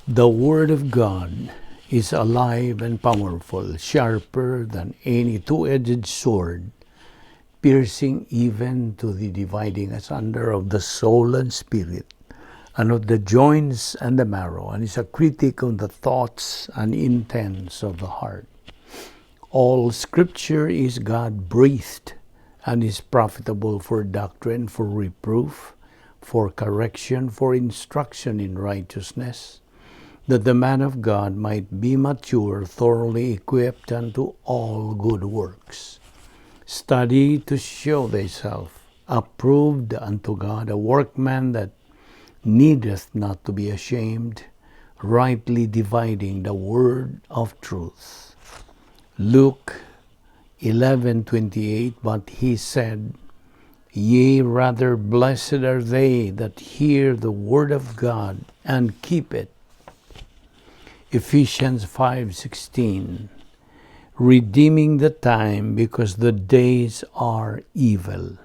The Word of God is alive and powerful, sharper than any two-edged sword, piercing even to the dividing asunder of the soul and spirit, and of the joints and the marrow, and is a critic of the thoughts and intents of the heart. All Scripture is God-breathed and is profitable for doctrine, for reproof, for correction, for instruction in righteousness, that the man of God might be mature, thoroughly equipped unto all good works. Study to show thyself approved unto God, a workman that needeth not to be ashamed, rightly dividing the word of truth. Luke 11:28. But he said, "Yea, rather blessed are they that hear the word of God and keep it." Ephesians 5:16. Redeeming the time, because the days are evil.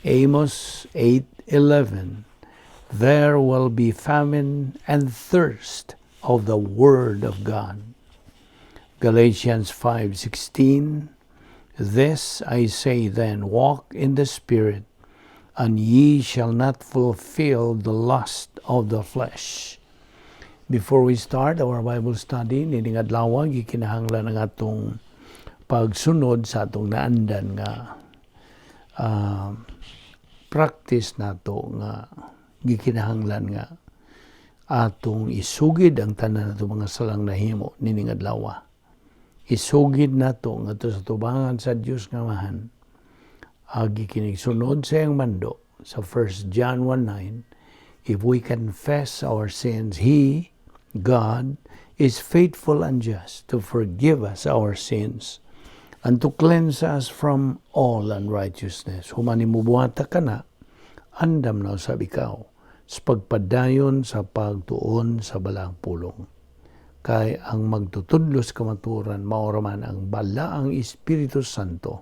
Amos 8:11. There will be famine and thirst of the word of God. Galatians 5:16. This I say then, walk in the Spirit, and ye shall not fulfill the lust of the flesh. Before we start our Bible study nining adlaw, gikinahanglan ang atong pagsunod sa atong naandan nga practice nato nga gikinahanglan nga atong isugid ang tanan nato mga salang nahimo nining adlaw. Isugid nato ngadto sa tubangan sa Dios nga Amahan. Agi kining sunod sa iyang mando sa 1 John 1:9, "If we confess our sins, He, God, is faithful and just to forgive us our sins and to cleanse us from all unrighteousness." Human nimo buhata kana, andam na usab ikaw sa pagpadayon sa pagtuon sa balaang pulong. Kay ang magtutudlo sa kamatuoran mao man ang balaang Espiritu Santo.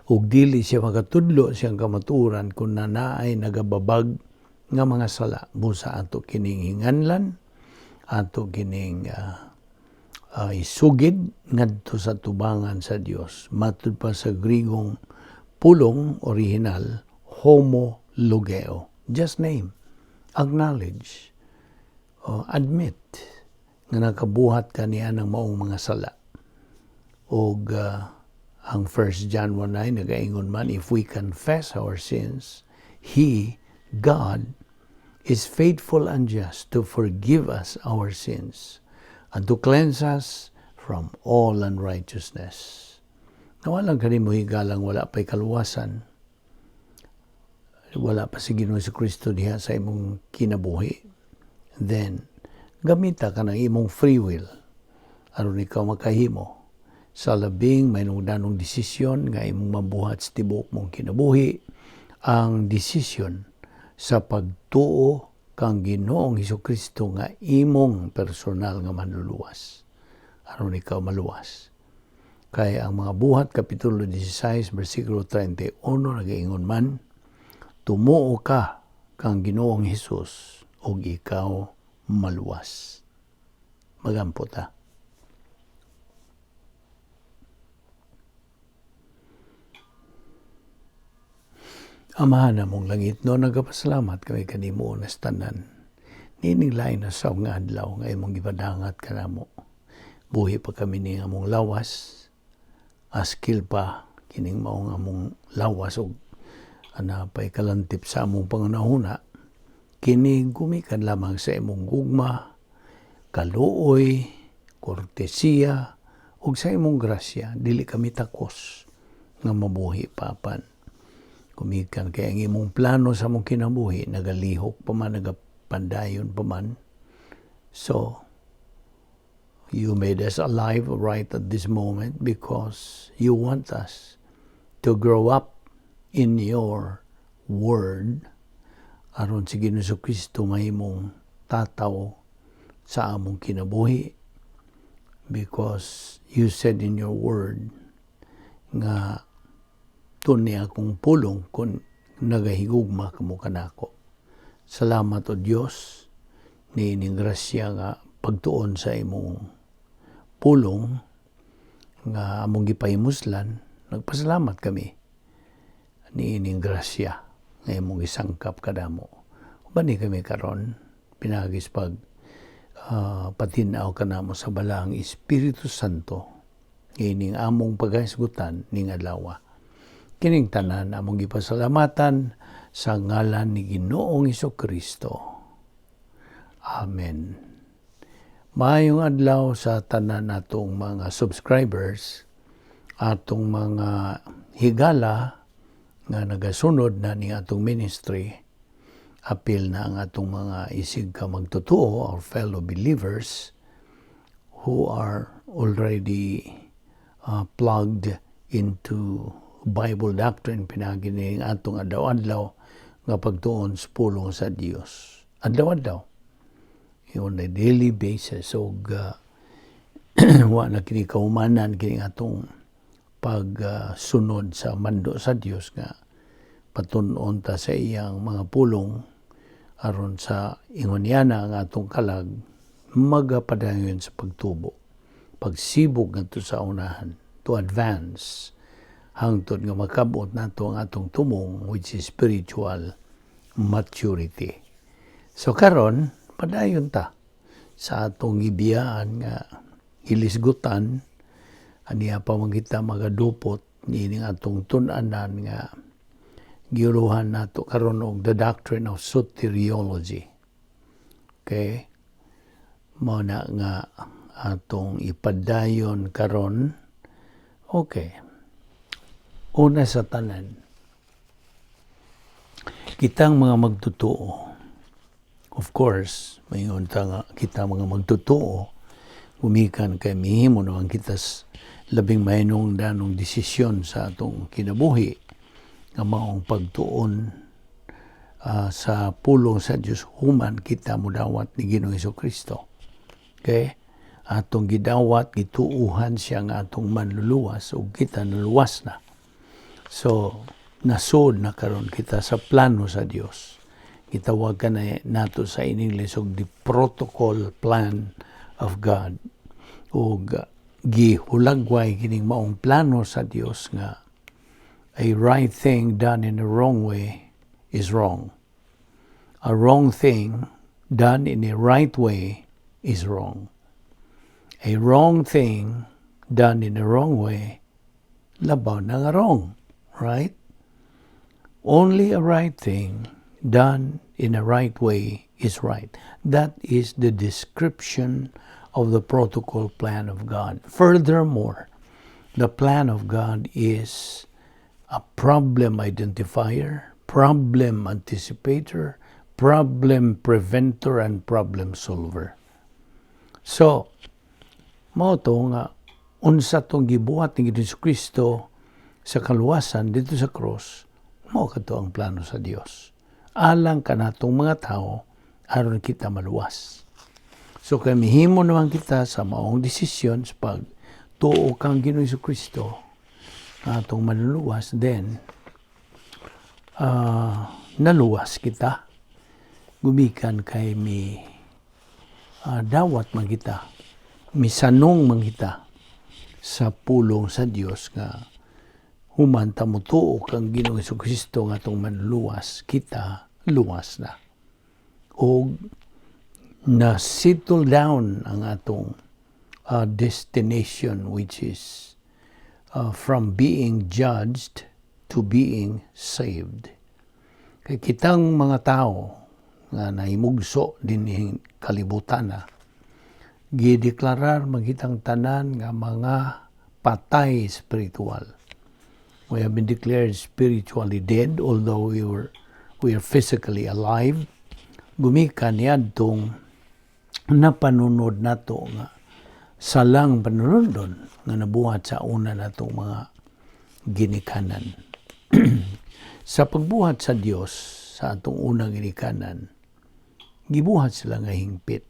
Ug dili siya makatudlo siyang kamatuoran kung naay nagababag nga mga sala. Busa ato kining hinganlan, ato kining isugid ngadto sa tubangan sa Dios. Matud pa sa Grigong pulong original, homologeo. Just name, acknowledge, admit nga nakabuhat ka niya ng maong mga sala. Og ang 1 John 1:9 nagaingon man, "If we confess our sins, He, God, is faithful and just to forgive us our sins and to cleanse us from all unrighteousness." Nawalang kanimo higalang wala pa'y kaluwasan, wala pa si Ginoong Kristo diha sa imong kinabuhi, then gamita ka ng imong free will aron ikaw makahimo sa labing mahinungdanong desisyon nga imong mabuhat sa tibuok mong kinabuhi, ang desisyon sa pagtuo kang Ginoong Kristo nga imong personal nga manluluwas aron ikaw maluwas. Kay ang mga Buhat kapitulo 16 bersikulo 31 nagaingon man, "Tumuo ka kang Ginoong Hesus ug ikaw maluwas." Magampo ta. Amahan namong langit no, nagapasalamat kami kanimo nas tanan. Nining lain na sa nga adlaw nga imong gipadangat kanamo. Buhi pa kami ni among lawas, askil pa kining maong among lawas og ana pay kalantip sa among pangunahuna. Kini gumikan lamang sa imong gugma, kaluoy, kortesiya ug sa imong grasya. Dili kami takos nga mabuhi pa apan gumikan kay ang imong plano sa among kinabuhi nagalihok pa man, nagapandayon pa man. So you made us alive right at this moment because you want us to grow up in your word aron si Ginoong Kristo mahimong tataw sa among kinabuhi, because you said in your word nga tuni akong pulong kung nagahigugma kamo kanako. Salamat o Dios, Niining grasya nga pagtuon sa imong pulong nga among gipahimuslan, nagpasalamat kami niining grasya nga imong gisangkap kanamo. Ubani kami karon pinaagi sa pag patin-aw kanamo sa Balaang Espiritu Santo ining among paghisgutan ning adlaw. Kining tanan among gipasalamatan sa ngalan ni Ginoong Kristo. Amen. Maayong adlaw sa tanan natong mga subscribers, atong mga higala nga nagasunod na ni atong ministry, apil na ang atong mga isig ka magtotoo, our fellow believers who are already plugged into Bible doctrine pinaagi ning atong adlaw-adlaw nga pagtuon sa pulong sa Dios. Adlaw-adlaw on a daily basis og wa na kini kahumanan kini atong pagsunod sa mando sa Dios nga patun-on ta sa iyang mga pulong aron sa ingon niana ang atong kalag magapadayon sa pagtubo, pagsibog ngadto sa unahan, to advance hangtod nga makabot nato ang atong tumong, which is spiritual maturity. So karon, padayon ta sa atong gibiyaan nga ilisgutan aniya pa man kita magadupot niining atong tun-anan nga giuluhan nato karon og the doctrine of soteriology. Okay? Mao na nga atong ipadayon karon. Okay. Una sa tanan, kitang mga magtotoo, of course, mayon ta nga kita mga magtotoo, gumikan kay mihimo naman kita labing mahinungdanong desisyon sa atong kinabuhi nga maong pagtuon sa pulong sa Dios human kita mudawat ni Ginoong Kristo. Okay? Atong gidawat, gituuhan siya nga atong manluluwas ug kita naluwas na. So, nasod na karon kita sa plano sa Dios. Gitawag ka na nato sa in English og the protocol plan of God. Ug gihulagway kining maong plano sa Dios nga a right thing done in the wrong way is wrong. A wrong thing done in a right way is wrong. A wrong thing done in the wrong way, labaw na nga wrong, right? Only a right thing done in a right way is right. That is the description of the protocol plan of God. Furthermore, the plan of God is a problem identifier, problem anticipator, problem preventer, and problem solver. So, mao to nga unsa tong gibuhat ni Jesu Kristo sa kaluwasan dito sa cross, mao kadto ang plano sa Dios alang kanatong mga tao aron kita maluwas. So kay mihimo naman kita sa maong desisyon sa pag tuo kang Ginoong Kristo atong manluluwas, then naluwas kita gumikan kay mi dawat man kita, misanong man kita sa pulong sa Dios nga human ta motuo kang Ginoong Kristo nga atong manluluwas, kita luwas na og na settle down ang atong destination, which is from being judged to being saved. Kay kitang mga tao nga nahimugso dinhing kalibutan na, gideklarar man kitang tanan nga mga patay spiritual. We have been declared spiritually dead although we are physically alive. Gumikan niadtong napanunod nato nga salang panunodon nga nabuhat sa una natong mga ginikanan. Sa pagbuhat sa Dios sa atong unang ginikanan, gibuhat sila nga hingpit.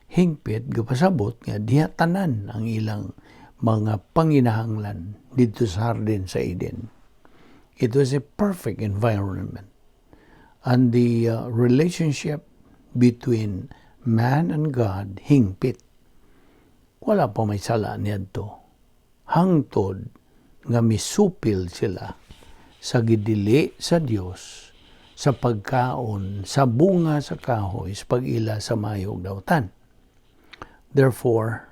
Hingpit gapasabot nga diha tanan ang ilang mga panginahanglan dito sa hardin sa Eden. It was a perfect environment. And the relationship between man and God hingpit. Wala pa may sala niadto. Hangtod nga misupil sila sa gidili sa Dios sa pagkaon sa bunga sa kahoy sa pag-ila sa maayo ug dautan. Therefore,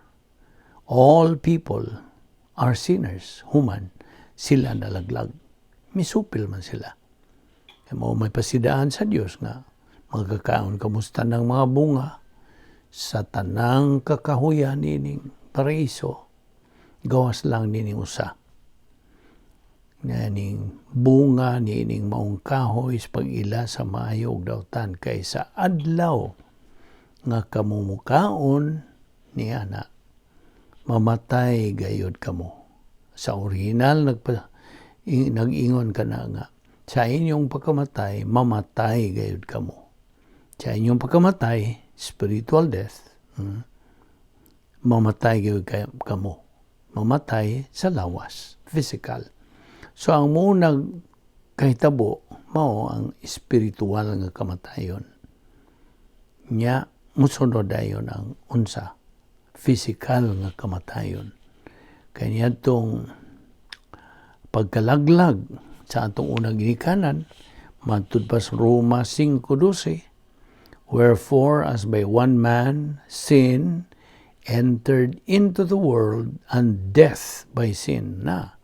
all people are sinners human sila nalaglag. Misupil man sila. Kaya mao may pasidaan sa Dios nga magkakaon kamo sa tanang mga bunga sa tanang kakahuyan nining paraiso, gawas lang nining usa ning bunga niining maong kahoy sa pag-ila sa maayo ug dautan, kay sa adlaw nga kamo mukaon niana, mamatay gayud kamo. Sa original, nag-ingon kana nga sa inyong pagkamatay, mamatay gayud kamo. Sa inyong pagkamatay, spiritual death, mamatay gayud kamo, mamatay sa lawas, physical. So ang munang kahitabo mao ang espiritual nga kamatayon. Nya musunod dayon ang unsa? Physical nga kamatayon. Kay niadtong pagkalaglag sa atong unang ginikanan, matud pa sa Roma 5:12, "Wherefore, as by one man sin entered into the world, and death by sin," na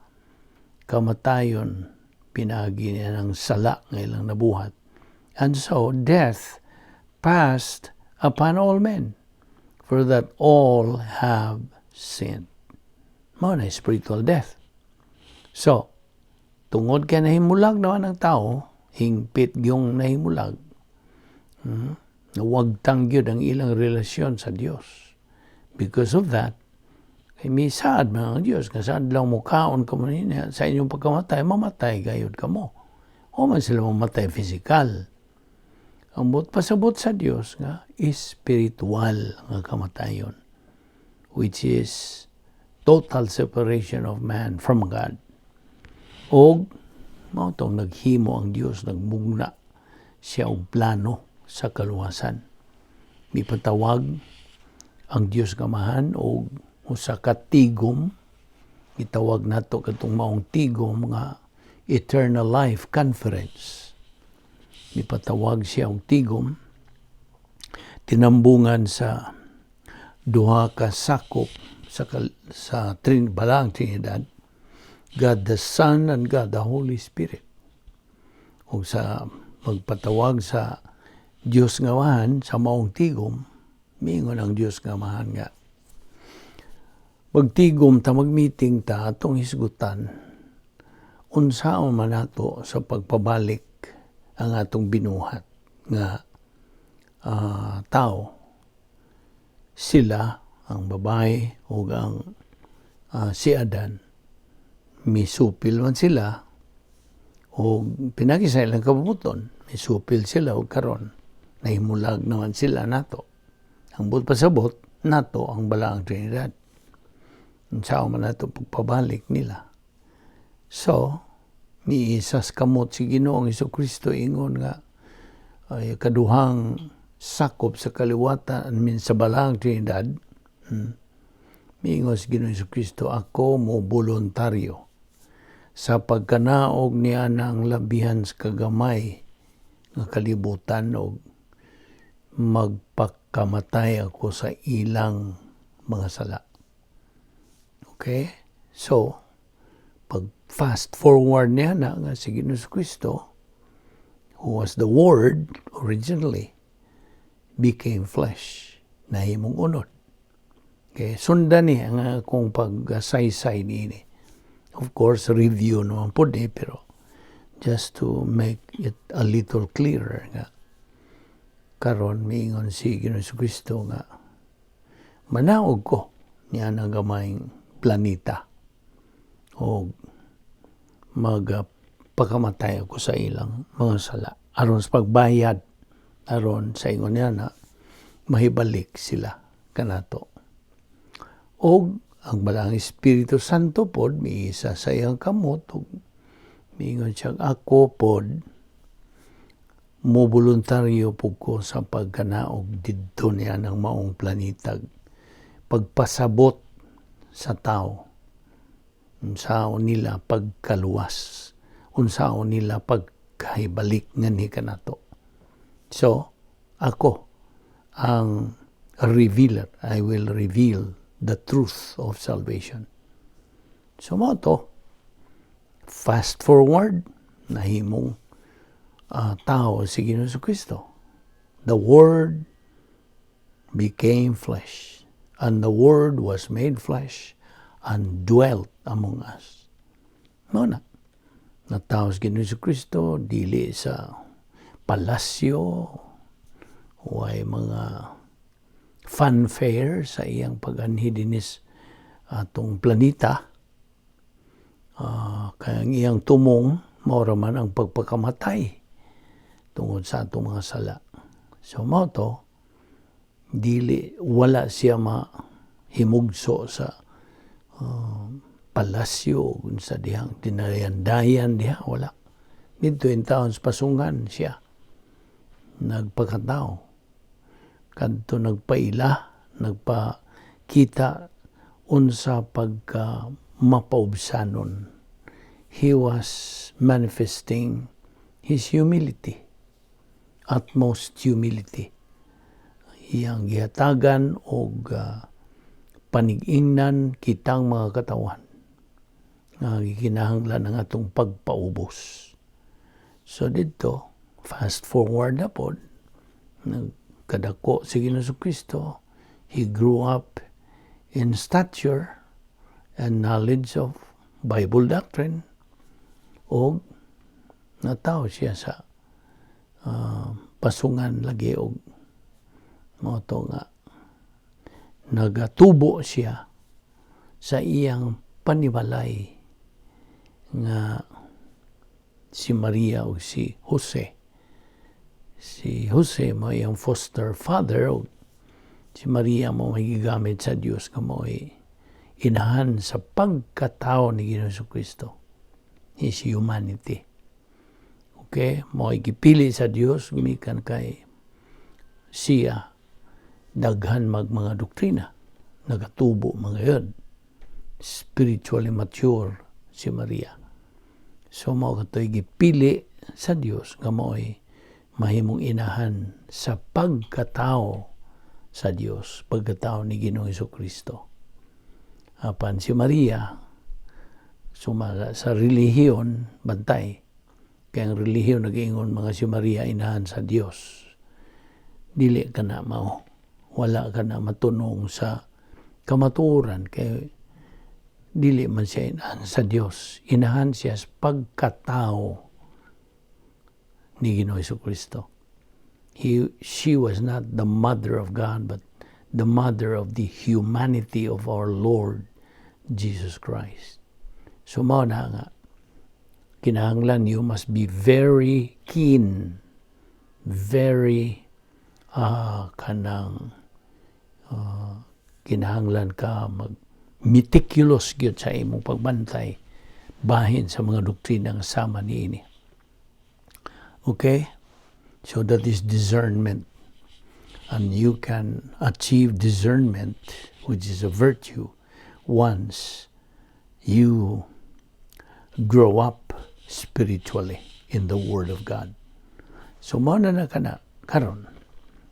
kamatayon pinaagi niya ng sala nga ilang nabuhat. "And so death passed upon all men, for that all have sinned." Mao na spiritual death. So, tungod kay nahimulag naman ang tao, hingpit yung nahimulag, nawagtang gyud ang ilang relasyon sa Dios. Because of that, kay misaad man ang Dios nga sa adlaw mukaon kamo niya, sa inyong pagkamatay, mamatay gayud kamo. O man sila mamatay physical. Ang buot pasabot sa Dios nga spiritual nga kamatayon, which is total separation of man from God. Og mao tong naghimo ang Dios, nagmugna siya og plano sa kaluwasan. Mipatawag ang Dios Amahan og usa ka tigom, gitawag nato katong maong tigom nga Eternal Life Conference. Mipatawag siya og tigom tinambungan sa duha ka sakop sa Balaang Trinidad, God the Son and God the Holy Spirit. Ug sa magpatawag sa Dios nga Amahan sa maong tigom, miingon ang Dios nga Amahan nga magtigom ta, magmeeting ta, atong hisgutan unsaon man nato sa pagpabalik ang atong binuhat nga tao, sila ang babae ug ang si Adan. Misupil man sila og pinagi sa ilang kabubut-on, misupil sila og karon nahimulag naman sila nato. Ang buot pasabot nato ang Balaang Trinidad, unsaon man nato pagpabalik nila? So miisas kamot si Ginoong Kristo, ingon nga ay kaduhang sakop sa kaliwatan min sa Balaang Trinidad. Miingon si Ginoong Kristo, "Ako mo voluntaryo sa pagkanaog niya ang labihan sa kagamay nga kalibutan og magpakamatay ako sa ilang mga sala." Okay? So, pag fast forward niya na nga si Ginoong Kristo, who was the Word originally, became flesh, nahimong unod. Okay, sundan ni ang akong pagsaysay niini. Of course, review naman po ni, pero just to make it a little clearer nga karon miingon si Ginoong Kristo nga manaog ko niya ang gamayng planeta o magpakamatay ako sa ilang mga sala aron sa pagbayad, aron sa ingon niya na mahibalik sila kanato. Og ang Balaang Espiritu Santo pod miisa sa iyang kamot ug miingon siya, "Ako pod Mo voluntaryo pud ko sa pagkanaog didto niya ng maong planeta, pagpasabot sa tao unsaon nila pagkaluwas, unsaon nila pagkahibalik nganhi kanato. So ako ang revealer. I will reveal the truth of salvation. So mao to, fast forward, nahimong tao si Ginoong Kristo. The Word became flesh, and the Word was made flesh and dwelt among us. Mao na. Natawo si Ginoong Kristo dili sa palasyo, way mga fanfare sa iyang pag-anhi dinis atong planeta. Kaya ang iyang tumong mao ra man ang pagpakamatay tungod sa atong mga sala. So mao to, dili, wala siya mahimugso sa palasyo sa dihang dinayan-dayan diha, wala. Didto in taon sa pasungan siya nagpakatao. Kadto nagpaila, nagpakita unsa pagka mapaubsanon. He was manifesting his humility, utmost humility. Iyang gihatagan og panig-ingnan kitang mga katawhan nga gikinahanglan ang atong pagpaubos. So didto, fast forward na pod, nagkadako si Ginoong Kristo. He grew up in stature and knowledge of Bible doctrine og natawo siya sa pasungan lagi og mao to nga nagatubo siya sa iyang panimalay nga si Maria o si Jose. Si Jose mao iyang foster father o si Maria mao may gigamit sa Dios nga mao'y inahan sa pagkatao ni Ginoong Kristo. His humanity. Okay? Mao'y gipili sa Dios gumikan kay siya daghan mag mga doktrina. Nagatubo mga yun. Spiritually mature si Maria. So mao kato'y gipili sa Dios nga mao'y mahimong inahan sa pagkatao sa Dios, pagkatao ni Ginoong Kristo. Apan si Maria sumala sa relihiyon, bantay. Kaya ang relihiyon nag-ingon mga si Maria inahan sa Dios. Dili ka na mao. Wala ka na matunong sa kamatuoran kay dili man siya inahan sa Dios. Inahan siya sa pagkatao ni Ginoong Kristo. She was not the mother of God, but the mother of the humanity of our Lord Jesus Christ. So mao na nga, kinahanglan you must be very keen, very kanang kinahanglan ka mag meticulous gyud sa imong pagbantay bahin sa mga doktrina nga sama niini. Okay? So that is discernment. And you can achieve discernment, which is a virtue, once you grow up spiritually in the Word of God. So mao na na kana karon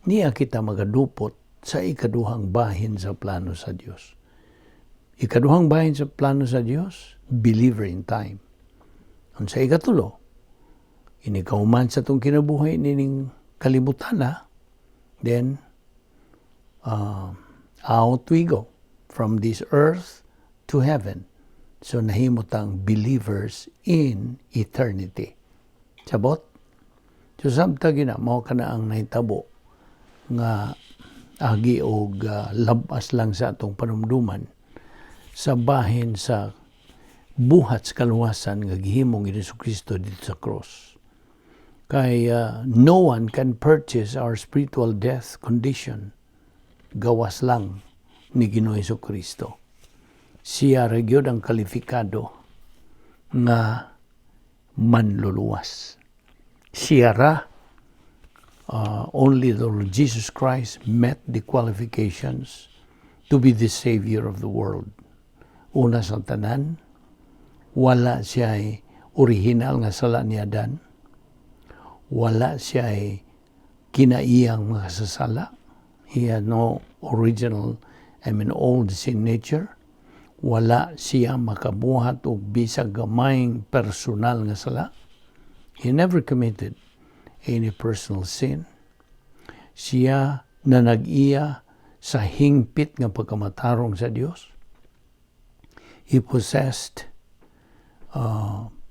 niya kita magadupot sa ikaduhang bahin sa plano sa Dios. Ikaduhang bahin sa plano sa Dios, believer in time. Ang sa ikatulo, inig-kauman sa atong kinabuhi nining kalibutan na, then out we go from this earth to heaven. So nahimo tang believers in eternity. Sabot? So samtang gina mao kana ang nahitabo nga agi og labas lang sa atong panumduman sa bahin sa buhat sa kaluwasan nga gihimong ni Kristo didto sa cross. Kay no one can purchase our spiritual death condition gawas lang ni Ginoong Kristo. Siya ra gyud ang kalifikado nga manluluwas. Siya ra Only the Lord Jesus Christ met the qualifications to be the Savior of the world. Una sa tanan, wala siya original nga sala ni Adan. Wala siya kinaiyang makasasala. He had no original, I mean, old sin nature. Wala siya makabuhat og bisag gamayng personal nga sala. He never committed any personal sin. Siya na nag-iya sa hingpit nga pagkamatarong sa Dios. He possessed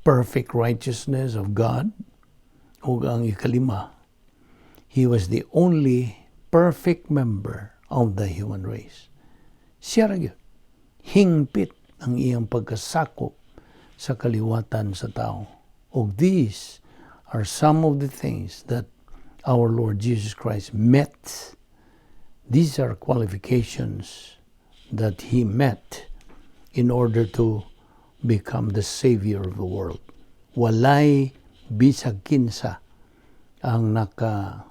perfect righteousness of God. Ug ang ikalima, he was the only perfect member of the human race. Siya ra gyud. Hingpit ang iyang pagkasakop sa kaliwatan sa tao. Og these are some of the things that our Lord Jesus Christ met. These are qualifications that he met in order to become the Savior of the world. Walay bisag kinsa ang naka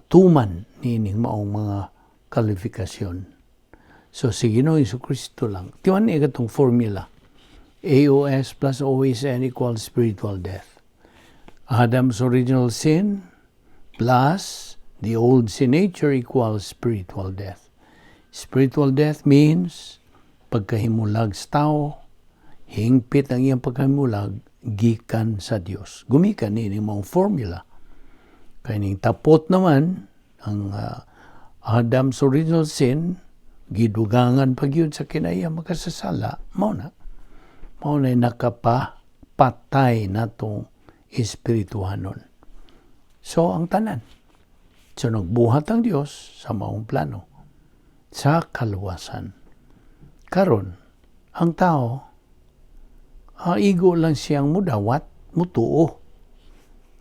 tuman niining maong mga kalifikasyon. So si Ginoong Kristo lang. Timan ni katong formula. AOS plus OSN equals spiritual death. Adam's original sin plus the old sin nature equals spiritual death. Spiritual death means pagkahimulag sa tao, hingpit ang iyang pagkahimulag gikan sa Dios. Gumikan ni maong formula. Kay ning tapot naman ang Adam's original sin, gidugangan pa gyud sa kinaiya makasasala, mao na. Mao na nakapapatay natong espirituhanon. So ang tanan. So nagbuhat ang Dios sa maong plano sa kaluwasan. Karon, ang tao, igo lang siyang mudawat, mutuo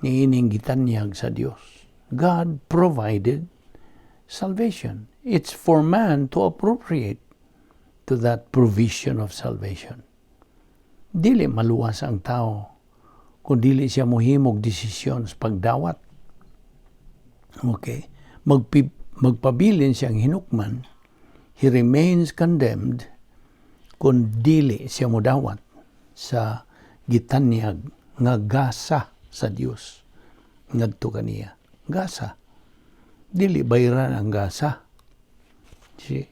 niining gitanyag sa Dios. God provided salvation. It's for man to appropriate to that provision of salvation. Dili maluwas ang tao kung dili siya mohimog desisyon sa pagdawat. Okay? Magpabilin siyang hinukman, he remains condemned kung dili siya modawat sa gitanyag nga gasa sa Dios ngadto kaniya. Gasa. Dili bayran ang gasa. See?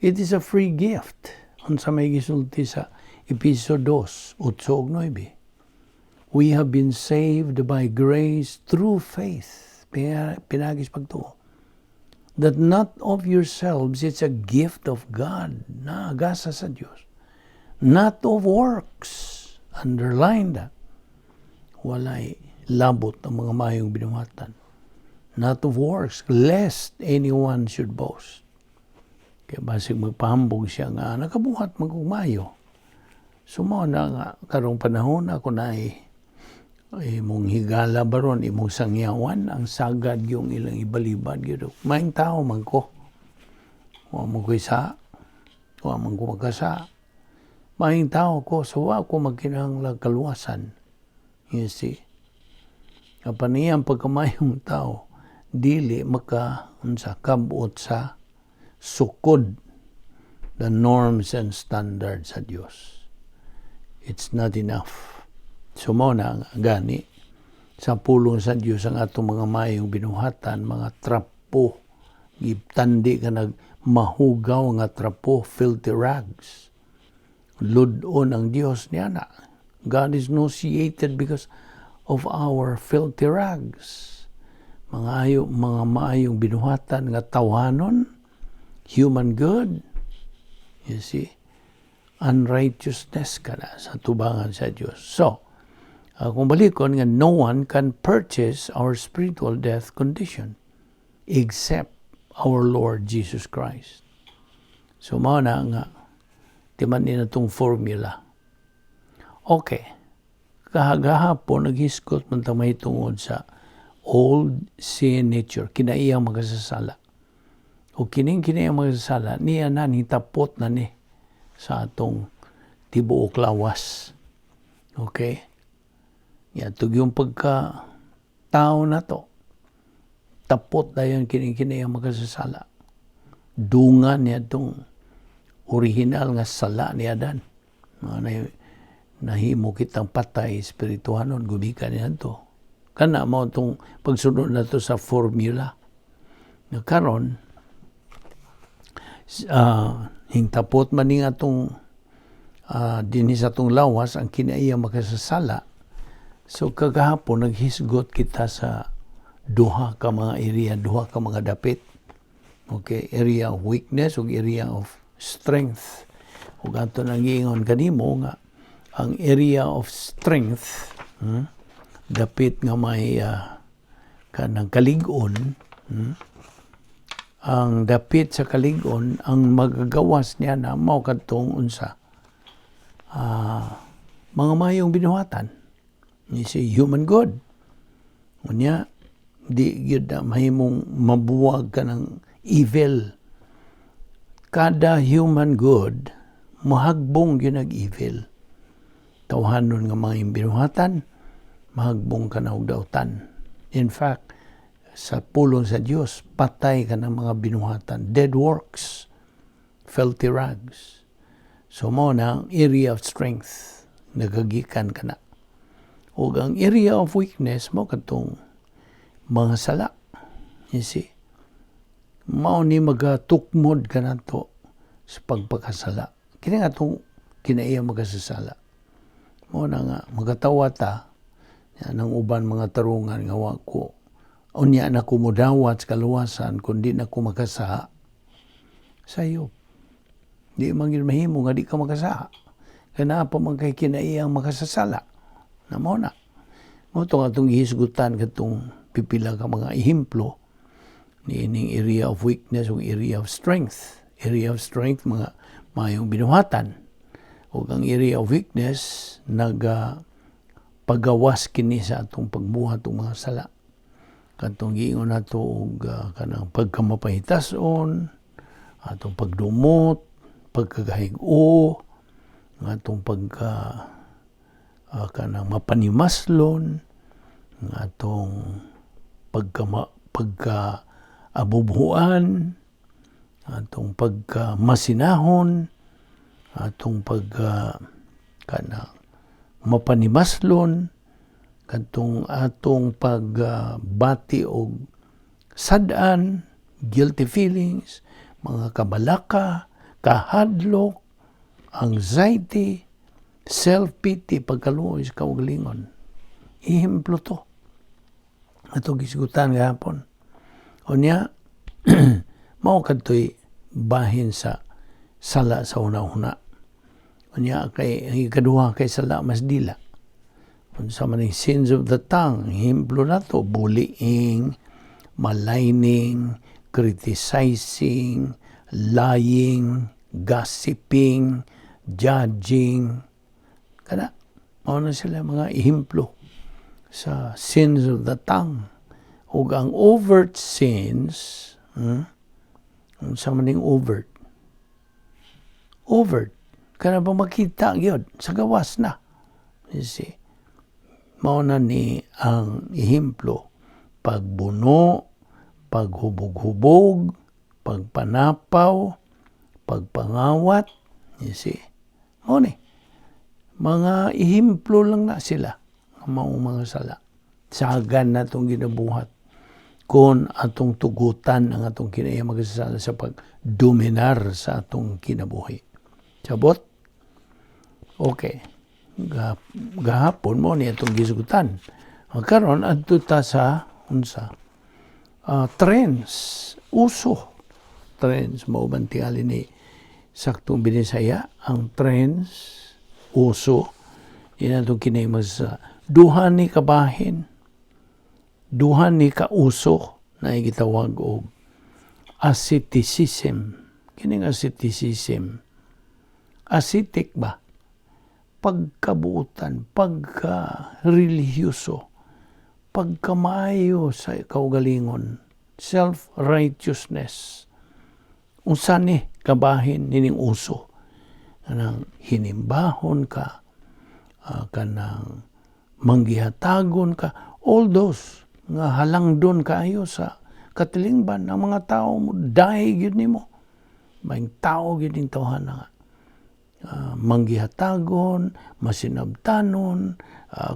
It is a free gift. Unsa may gisulti sa Episo 2, 8 ug 9. We have been saved by grace through faith. Pinaagi sa pagtuo. That not of yourselves, it's a gift of God. Na gasa sa Dios. Not of works. Underline that. Walay labot ang mga mayong binuhatan. Not of works, lest anyone should boast. Kaya basig magpahambog siya nga nakabuhat man kog mayo. So mao na nga karong panahon ako na ay imong higala baron, imong sangyawan ang sagad yung ilang ibalibad gyud. Maayong tao man ko. Wa man ko isa. Wa man ko magkasa. Maayong tao ko, so wa ko magkinahanglag kaluwasan. You see? Apan iyang pagkamayong tao, dili maka unsa kabot sa sukod the norms and standards sa Dios. It's not enough. So mao na nga gani sa pulong sa Dios ang atong mga mayong binuhatan, mga trapo, gitandi ka nag mahugaw nga trapo, filthy rags. Lud-on ang Dios niya na. God is nauseated because of our filthy rags. Mga ayo, mga maayong binuhatan nga tawhanon, human good. You see? Unrighteousness ka na sa tubangan sa Dios. So, kung balikon nga no one can purchase our spiritual death condition except our Lord Jesus Christ. So, mao na nga timan ni na tong formula. Okay. Kahagahapon, naghisgot man ta may tungod sa old sin nature, kinaiyang makasasala. O kining kinaiyang makasasala, niya na ni tapot na ni sa atong tibuok lawas. Okay? Ya, tug yung pagka tao na to. Tapot dayon kini kini ang makasasala. Dungan niya itong original nga sala ni Adan. Mga na, nahimo kitang patay espirituhanon gumikan niya to. Kana mao itong pagsunod na to sa formula. Nga karon hingtapot man ni atong dinhi sa atong lawas ang kinaiya makasasala. So kagahapon naghisgot kita sa duha ka mga area, duha ka mga dapit. Okay, area of weakness ug area of strength. Ug ato nang giingon kanimo nga ang area of strength, dapit nga may kanang kalig-on, Ang dapit sa kalig-on, ang magagawas niya na mao kadtong unsa, mga mayong binuhatan ni si human good. Unya di gyud na mahimong mabuwag ka ng evil. Kada human good mohagbong gyud nag evil. Tawhanon nga mga binuhatan, mahagbong ka na og dautan. In fact, sa pulong sa Dios, patay ka ng mga binuhatan, dead works, filthy rags. So mao na ang area of strength, nagagikan ka na. Ug ang area of weakness mao kadtong mga sala. You see? Mao ni magatukmod ka nato sa pagpakasala. Kini nga itong kinaiya makasasala. Mao na nga magatawa ta yan ang uban mga tarungan nga wa ko unya na ko modawat sa kaluwasan kung di na ko makasaha. Sayop. Di man gyud mahimo nga di ka makasaha. Kay naa pa man kay kinaiyang makasasala. Na mao na. Mao to nga atong gihisgutan kadtong pipila ka mga ehemplo niining area of weakness ug area of strength. Area of strength, mga mayong binuhatan. Ug ang area of weakness, naga pagawas kini sa atong pagbuhat og mga sala. Kadtong giingon nato og kanang pagkamapahitas-on, atong pagdumot, pagkagahig-o, ang atong pagka kanang mapanimaslon, ang atong pagka abubuan, atong pagka masinahon, atong pagka kanang mapanimaslon, kadtong atong pagbati og sad-an, guilty feelings, mga kabalaka, kahadlok, anxiety, self-pity, pagkaluoy sa kaugalingon. Ehemplo to. Ato gisgutan gahapon. Unya, mao kadtoy bahin sa sala sa una-una. Unya kay ang ikaduha kay sala mas dila. Unsa man ang sins of the tongue, ehemplo nato, bullying, maligning, criticizing, lying, gossiping, judging. Kana, mao na sila mga ehemplo sa sins of the tongue. Ug ang overt sins, Unsa man ning overt? Overt. Kana ba makita gyud sa gawas na. You see? Mao na ni ang ehemplo, pagbuno, paghubog-hubog, pagpanapaw, pagpangawat, you see? Mao ni. Mga ehemplo lang na sila nga maong mga sala. Sagan na itong ginabuhat kung atong tugutan ang atong kinaiya magasasala sa pagdominar sa atong kinabuhi. Sabot? Okay. Gahapon mao ni atong gisgutan. Karon adto ta sa unsa? Trends, uso. Trends mao man tingali ni saktong Binisaya ang trends, uso. Yan atong kinaiya magasasala. Duha ni kabahin, duha ni kauso na gitawag og asceticism. Kining asceticism, ascetic ba? Pagkabuutan, pagka-relihiyoso, pagkamaayo sa kaugalingon, self-righteousness. Unsa ni kabahin nining uso? Kanang hinimbahon ka, kanang manggihatagon ka, all those nga halangdon kaayo sa katilingban. Ang mga tao mo dahi gyud nimo. Maayong tao gyud ning tawhana nga manggihatagon, masinabtanon,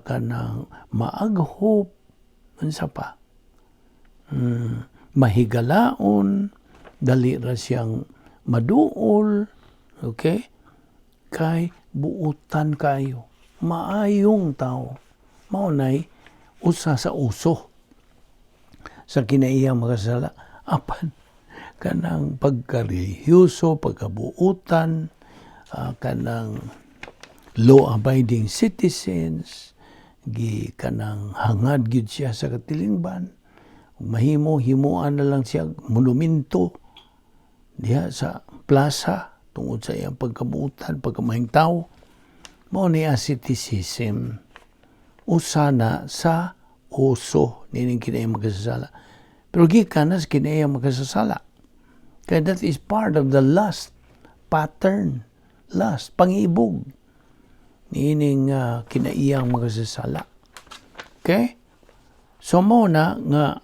kanang maaghop, unsa pa? Mahigalaon, dali ra siyang maduol, okay? Kay buutan kayo. Maayong tao. Mao nay usa sa uso sa kinaiyang makasala. Apan kanang pagkarelihiyoso, pagkabuutan, kanang law-abiding citizens, gi kanang hangad gyud siya sa katilingban. Mahimo himuan na lang siya monumento diha sa plaza tungod sa iyang pagkabuutan, pagkamaayong tao. Mao ni asceticism. Usa na sa uso nining kinaiyang makasasala. Pero gikan na sa kinaiyang makasasala. Kaya that is part of the lust pattern. Lust, pangibog niining kinaiyang makasasala. Okay? So mo na nga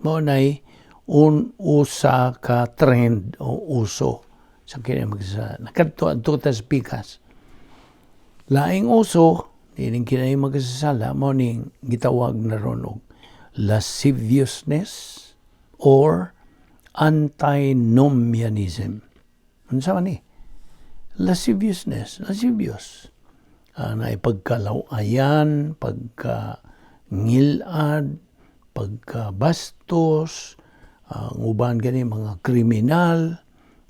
mo na'y un usa ka trend o uso sa kinaiyang makasasala. Nakadto adto ta sa pikas. Laing uso niining kinaiyang makasasala, mo ning gitawag na ron og lasciviousness or antinomianism. Unsa man ni? Lasciviousness, lascivious. Na pagkalawayan, pagka ngilad, pagkabastos, ang uban gani mga kriminal,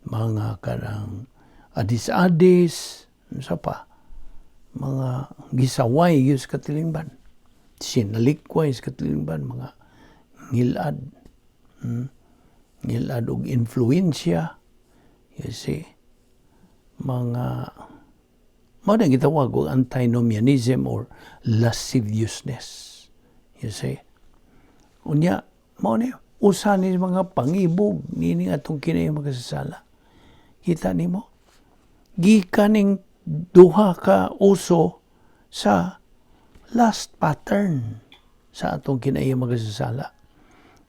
mga kanang adis-adis, unsa pa, mga gisaway gyud sa katilingban, sinalikway sa katilingban, mga ngilad, Ngilad og influensya, you see, mga mao na gitawag og antinomianism or lasciviousness. You see? Unya, mao ni usa ni mga pangibog niini atong kinaiyang makasasala. Kita nimo? Gikan ning duha ka uso sa lust pattern sa atong kinaiyang makasasala.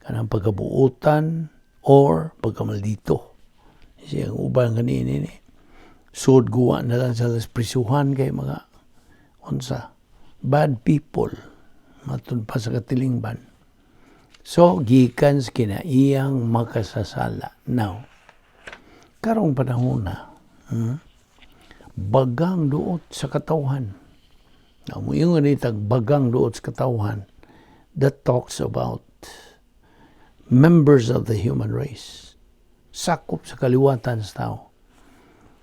Kanang pagkabuutan or pagkamaldito. Siya ang uban kanini ni. Sud guwa na lang sa prisuhan kay mga unsa, bad people matud pa sa katilingban. So gikan sa kinaiyang makasasala. Now, karong panahon na, bagang duot sa katawhan. Now, moingon ni tag bagang duot sa katawhan, that talks about members of the human race. Sakop sa kaliwatan sa tao.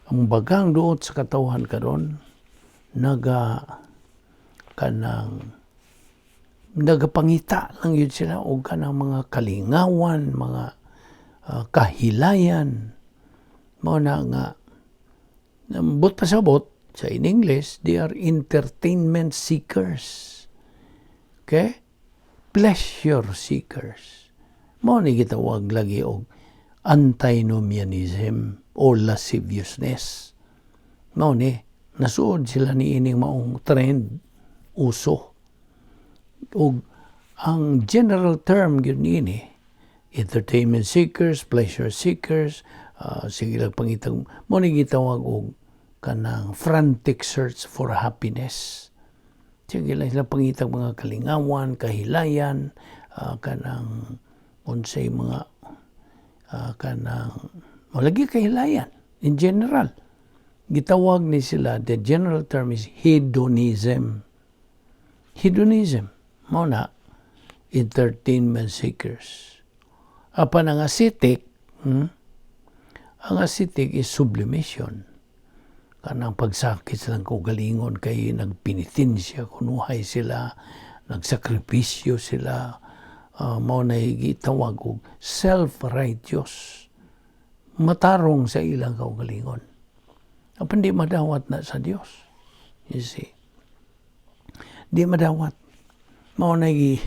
Ang bagang duot sa katawhan karon naga kanang nagapangita lang yun sila og kanang mga kalingawan, mga kahilayan. Mao na nga buot pasabot sa in English, they are entertainment seekers. Okay? Pleasure seekers. Mao ni gitawag lagi og antinomianism or lasciviousness. Mao ni nasuod sila ni ining maong trend, uso. Og ang general term gyud niini, entertainment seekers, pleasure seekers, sige lang pangitag mo ni gitawag og kanang frantic search for happiness. Sige lang sila pangitag mga kalingawan, kahilayan, kanang unsay mga kanang lagi kahilayan in general. Gitawag ni sila, the general term is hedonism. Hedonism. Mao na, entertainment seekers. Apan ang ascetic, Ang ascetic is sublimation. Kanang pagsakit silang kaugalingon kay nagpenitensya kunuhay sila, nagsakripisyo sila, mao na gitawag og self-righteous. Matarong sa ilang kaugalingon. Apan di madawat na sa Dios. You see? Di madawat. Mao na gi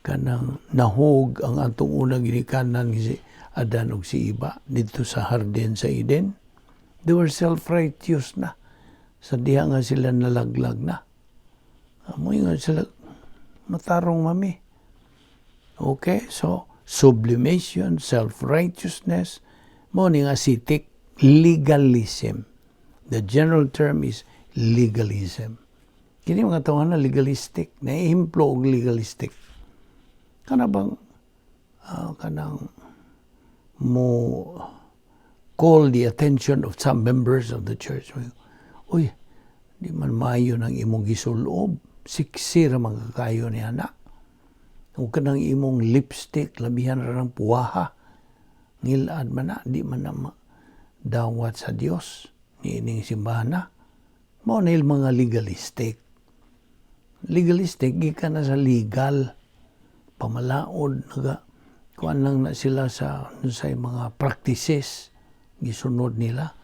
kanang nahug ang atong unang ginikanan, si Adan ug si Eva, didto sa hardin sa Eden. They were self-righteous na. Sa diha nga sila nalaglag na. Moingon sila, "Matarong mami." Okay, so Sublimation, self-righteousness, mao ni nga ascetic legalism. The general term is legalism. Kini mga tawo na legalistic, naehemplo og legalistic. Kana bang kanang mo call the attention of some members of the church. "Uy, di man maayo nang imong gisulob. Sexy ra man kaayo ni ana. Ug kanang imong lipstick, labihan ra ng puwaha. Ngilad man na, di man na dawat sa Dios ni ining simbahan na." Mao na mga legalistic. Legalistic gikan na sa legal, pamalaod, naga kuan lang na sila sa mga practices gisunod nila.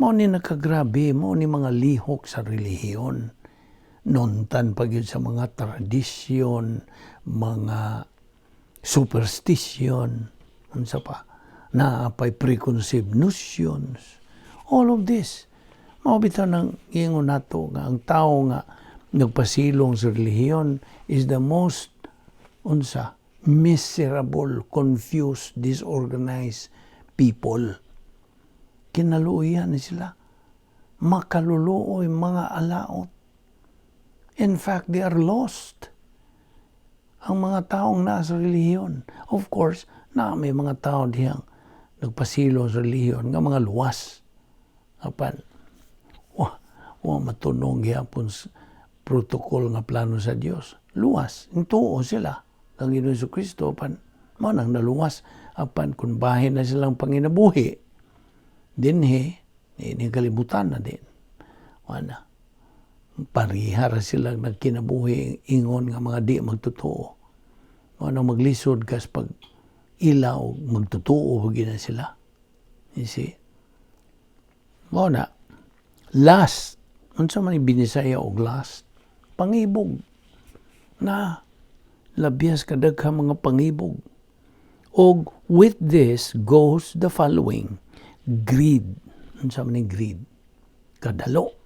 Mao ni nakagrabe, mao ni mga lihok sa relihiyon. Nuntan pa gyud sa mga tradisyon, mga superstition, unsa pa, naa pay preconceived notions. All of this. Mao bitaw nang ingon nato nga ang tao nga nagpasilong sa relihiyon is the most, unsa, miserable, confused, disorganized people. Kinaluoyan ni sila. Makaluluoy, mga alaot. In fact, they are lost. Ang mga taong nasa relihiyon. Of course, na may mga tao diyang nagpasilong sa relihiyon nga mga luwas. Apan, wa matunong gihapon sa protocol nga plano sa Dios. Luwas. Tuo sila kang Ginoong Kristo, apan mao nang naluwas, apan kung bahin na silang panginabuhi dinhi ni kalibutan na din, wala, pareha ra sila nagkinabuhi ingon nga mga di magtotoo. Mao nang maglisod kas pag ilaw magtotoo gyud na sila, you see? Mao na lust. Unsa man binisaya og lust? Pangibog na labias kadaghan mga pangibog. Og with this goes the following: greed. Unsa man ni greed? Kadalo,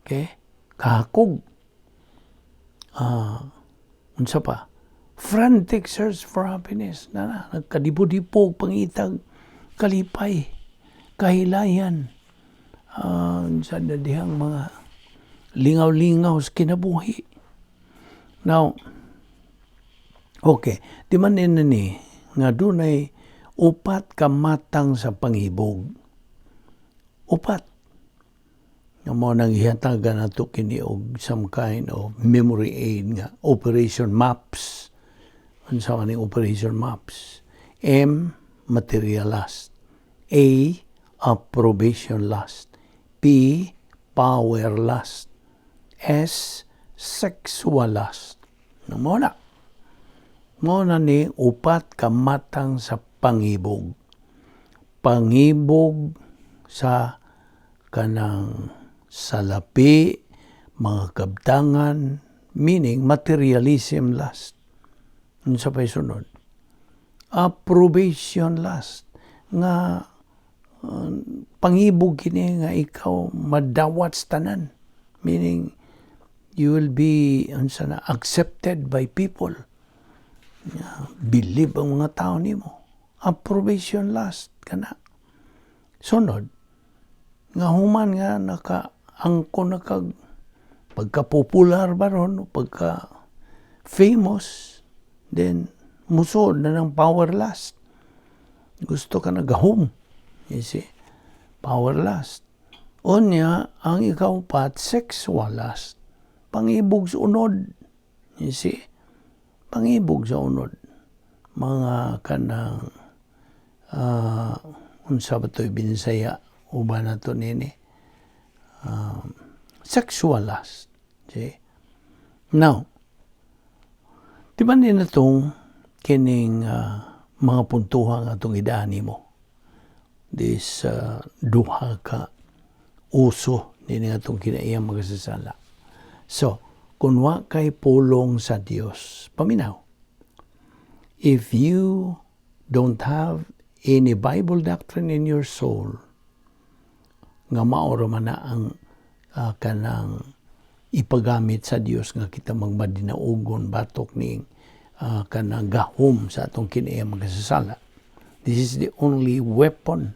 okay, kahakog. Unsa pa? Frantic search for happiness na, na nagkadibo-dibog pangitag kalipay, kahilayan, sa dihang mga lingaw-lingaw sa kinabuhi. Now, okay, di man ni nga dunay upat ka matang sa pangibog. Upat. Nga mao nang gihatagan nato kini og some kind of memory aid nga operation maps. Unsa man ning operation maps? M, material lust. A, approbation lust. P, power lust. S, sexual lust. Mao na. Mao na ni upat ka matang sa pangibog. Pangibog sa kanang salapi, mga kabtangan, meaning materialism lust. Unsa pa'y sunod? Approbation lust. Nga pangibog kini nga ikaw madawat sa tanan. Meaning, you will be, unsa na, accepted by people. Believe ang mga tao nimo. Approbation lust kana. Sunod, nga human nga naka angkon na kag pagka-popular ba ron, pagka famous, then musod na ng power lust. Gusto ka na gahom. You see? Power lust. Unya, ang ikaupat, sexual lust. Pangibog sa unod. You see? Pangibog sa unod. Mga kanang unsa ba to'y binisaya uban na to nini? Sexual lust. See? Now, di ba na itong kining mga puntuhan nga atong idaan nimo? This duha ka uso nini atong kinaiyang makasasala. So, kung wa kay pulong sa Dios, paminaw. If you don't have any Bible doctrine in your soul, nga mao ra man na ang kanang ipagamit sa Dios nga kita magmadinaugon batok ning Kanang gahom sa atong kinaiya makasasala. This is the only weapon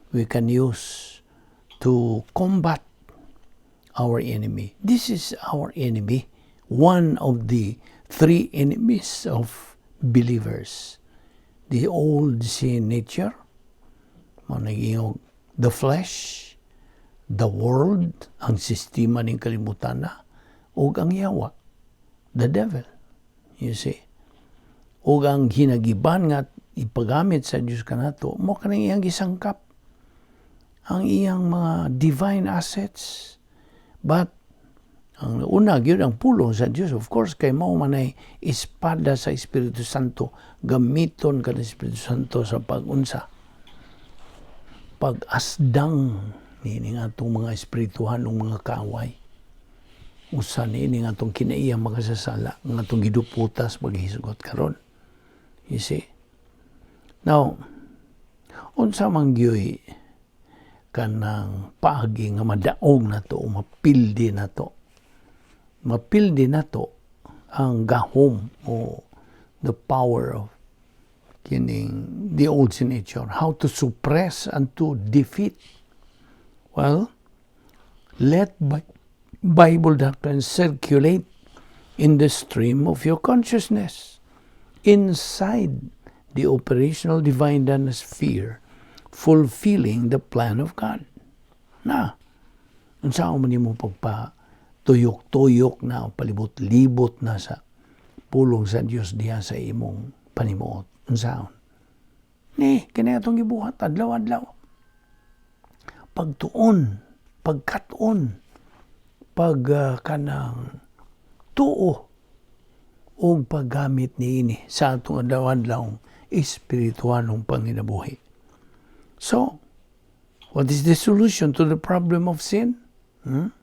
we can use to combat our enemy. This is our enemy, one of the three enemies of believers. The old sin nature, mao the flesh, the world, ang sistema ning kalibutan na, ug ang yawa, the devil. You see? Ug ang hinagiban nga ipagamit sa Dios kanato, mao kaning iyang gisangkap ang iyang mga divine assets. But ang una gyud, ang pulong sa Dios, of course, kay mao man ay espada sa Espiritu Santo. Gamiton ka ng Espiritu Santo sa pag-unsa, pag-asdang niini atong mga espirituhanong mga kaaway. Usa niini atong kinaiya makasasala nga atong giduputas paghisgot karon. You see? Now, unsa man gyoy kanang paagi nga madaog nato o mapildi nato? Mapildi nato ang gahom o the power of kining the old sin nature. How to suppress and to defeat? Well, let Bible doctrine circulate in the stream of your consciousness inside the operational divine sphere, fulfilling the plan of God. Na, unsa man nimo pagpa tuyok-tuyok na o palibot-libot na sa pulong sa Dios diha sa imong panimuot? Unsaon? Ni, kini atong gibuhat adlaw-adlaw. Pagtuon, pagkat-on, pag kanang tuo og paggamit niini sa atong adlaw-adlaw espiritualong panginabuhi. So, what is the solution to the problem of sin? Hmm?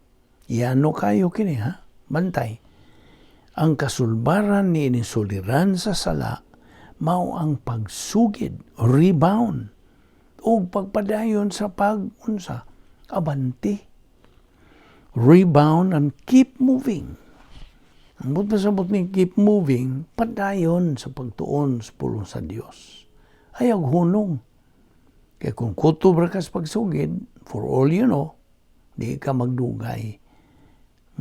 Yano kayo kini, ha? Bantay. Ang kasulbaran ni ini suliran sa sala mao ang pagsugid, rebound, ug pagpadayon sa pag-unsa, abanti. Rebound and keep moving. Ang buot pasabot ni keep moving, padayon sa pagtuon sa pulong sa Dios. Ayaw hunong. Kaya kung kutob ra ka sa pagsugid, for all you know, di ka magdugay,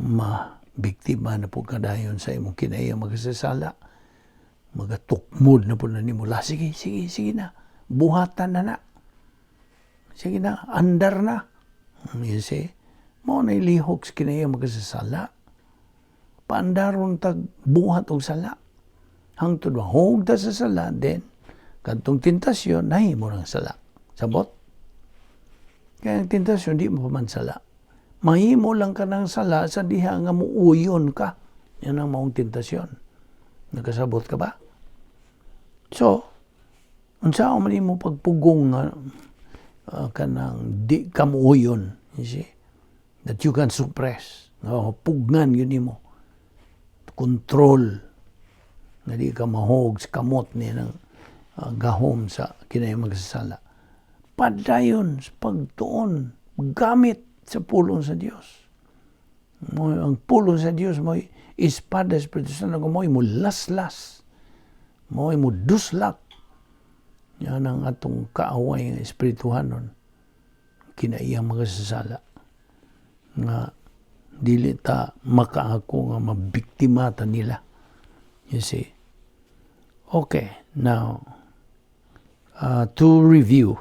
ma-biktima na pud kadayon sa imong kinaiya makasasala. Magatukmod na pud na nimo. La, sige, sige, sige na. Buhatan na na. Sige na, andar na. You see? Mao na lihok sa kinaiya makasasala. Paandaron tag buhat og sala. Hangtod mahug ta sa sala, then kadtong tentasyon, nahimo ng sala. Sabot? Kaya ang tentasyon, di mo pa man sala. Mahimo lang ka ng sala sa diha nga muuyon ka. Yan ang maong tentasyon. Nakasabot ka ba? So, unsa man nimo pagpugong nga kanang di ka muuyon, you see? That you can suppress. No, pugnan yun nimo. Control nga di ka mahog sa kamot ni ng gahom sa kinay magsasala. Padayon sa pagtuon, gamit sa pulong sa Dios. Mo ang pulong sa Dios mo espada Espiritu Santo mo mo laslas. Mo mo duslak. Yan ang atong kaaway nga espirituhanon, kinaiyang makasasala. Nga dili ta makaako nga mabiktima ta nila. You see? Okay, now, to review,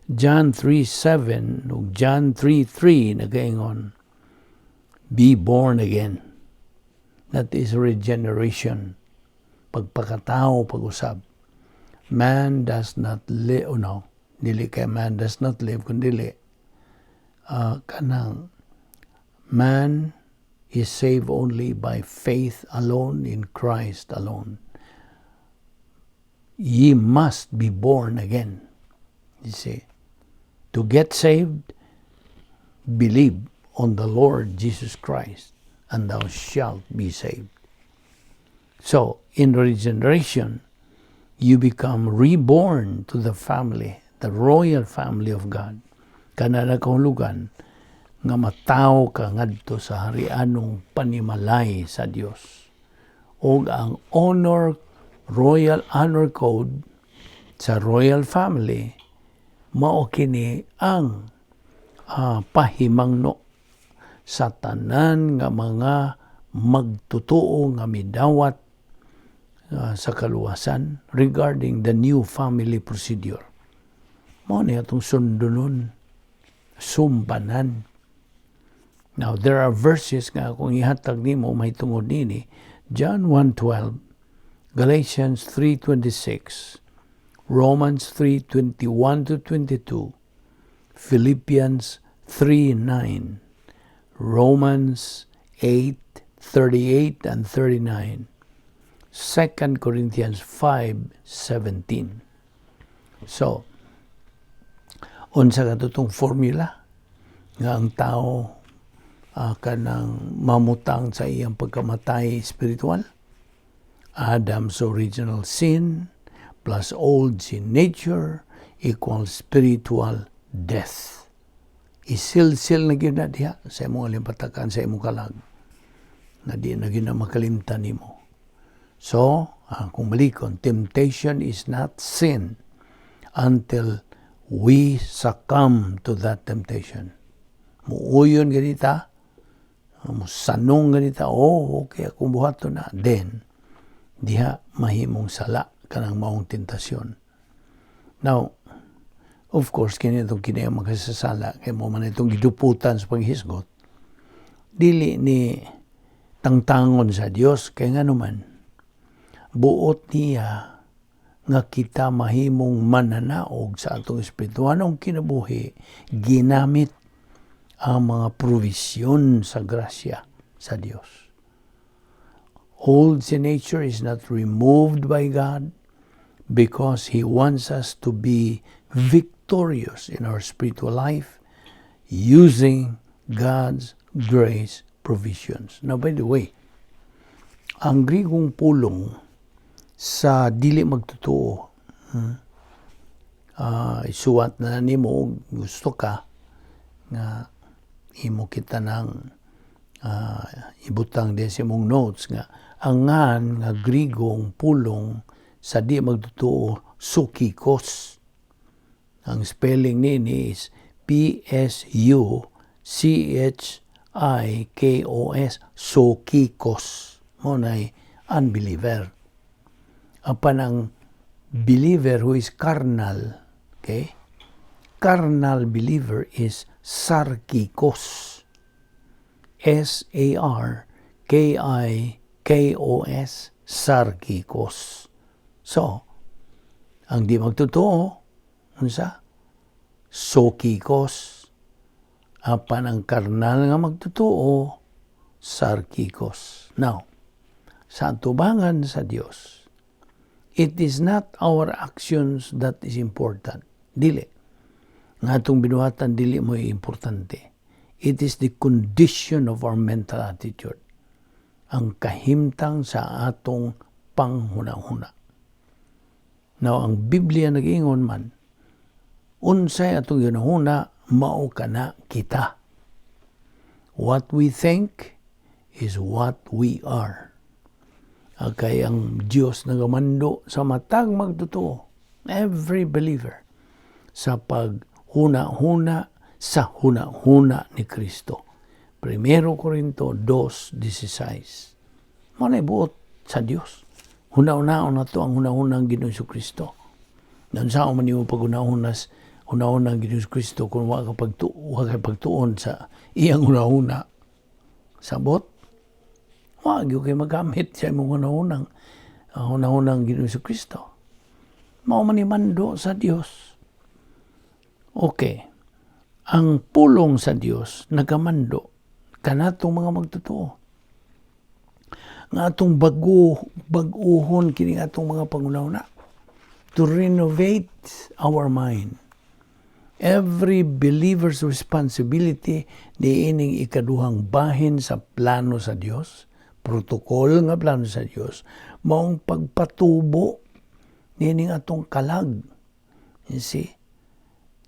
John 3:7 ug John 3:3 nagaingon, "Be born again." That is regeneration. Pagpakatao pag-usab. Man does not live, oh no, dili kay man does not live, kundi kanang man is saved only by faith alone in Christ alone. Ye must be born again. You see, to get saved, believe on the Lord Jesus Christ, and thou shalt be saved. So, in regeneration, you become reborn to the family, the royal family of God. Kana nakahulugan nga matawo ka ngadto sa harianong panimalay sa Dios. Ug ang honor, royal honor code sa royal family, mao kini ang pahimangno sa tanan nga mga magtutuo nga midawat sa kaluwasan regarding the new family procedure. Mao ni atong sundunon, sumbanan. Now, there are verses nga akong ihatag nimo mahitungod nini. John 1:12, Galatians 3:26, Romans 3:21 to 22, Philippians 3:9, Romans 8:38 and 39, 2 Corinthians 5:17. So, unsa katong formula nga ang tao kanang mamutang sa iyang pagkamatay spiritual? Adam's original sin plus old sin nature equals spiritual death. Isilsil na gyud na diha sa imong alimpatakan, sa imong kalag na di na gyud na makalimtan nimo. So, kung balikon, temptation is not sin until we succumb to that temptation. Muuyon ganita, musanong ganita, "Oh, okay, akong buhaton na." Then, diha mahimong sala kanang maong tentasyon. Now, of course, kini itong kini ang makasasala, kay mao man itong giduputan sa paghisgot, dili ni tangtangon sa Dios, kay nga naman, buot niya nga kita mahimong mananaog sa atong espirituanong kinabuhi ginamit ang mga provisyon sa grasya sa Dios. Old sin nature is not removed by God because He wants us to be victorious in our spiritual life using God's grace provisions. Now, by the way, ang Grigong pulong sa dili magtotoo, isuwat na nimo, gusto ka nga imo kita ng ibutang din sa imong notes nga ang ngan nga Grigong pulong sa di magtotoo, psuchikos. Ang spelling nini is P S U C H I K O S, psuchikos. Mao nay unbeliever. Apan ang believer who is carnal, okay? Carnal believer is sarkikos. S A R K I K O S, sarkikos. So, ang di magtotoo, unsa? Psuchikos. Apan ang karnal nga magtotoo, sarkikos. Now, sa atubangan sa Dios, it is not our actions that is important. Dili. Nga atong binuhatan dili mo importante. It is the condition of our mental attitude. Ang kahimtang sa atong panghuna-huna. Now, ang Biblia nag-ingon man, unsay atong ginahuna, mao kana kita. What we think is what we are. Kay ang Diyos nagamando sa matag magtotoo, every believer, sa paghuna-huna sa huna-huna ni Kristo. Primero Corinto 2:16. Mao na buot sa Dios. Huna-hunaon nato ang huna-huna ng Ginoong Kristo. Unsa man nimo paghuna-hunas huna-huna ng Ginoong Kristo kung wa ka pagtuon sa iyang huna-huna? Sabot? Wa gyud kay magamit sa imong hunahunang ang hunahunang Ginoong Kristo. Mao man ni mando sa Dios. Okay. Ang pulong sa Dios nagamando kanatong mga magtotoo nga atong bago bag-uhon kini atong mga panghuna-huna, to renovate our mind. Every believer's responsibility niining ikaduhang bahin sa plano sa Dios, protocol nga plano sa Dios, maong pagpatubo niining atong kalag. You see?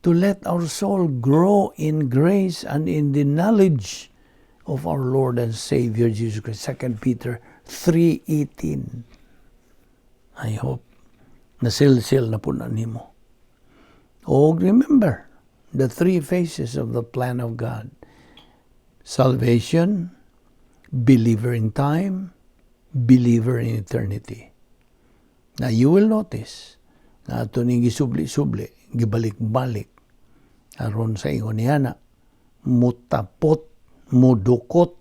To let our soul grow in grace and in the knowledge of our Lord and Savior Jesus Christ. 2 Peter 3:18. I hope nasilsil na pud na nimo. Oh, remember the three phases of the plan of God: salvation, believer in time, believer in eternity. Now you will notice na ato ning gisubli-subli, gibalik-balik aron sa ingon niya na mutapot, mudukot,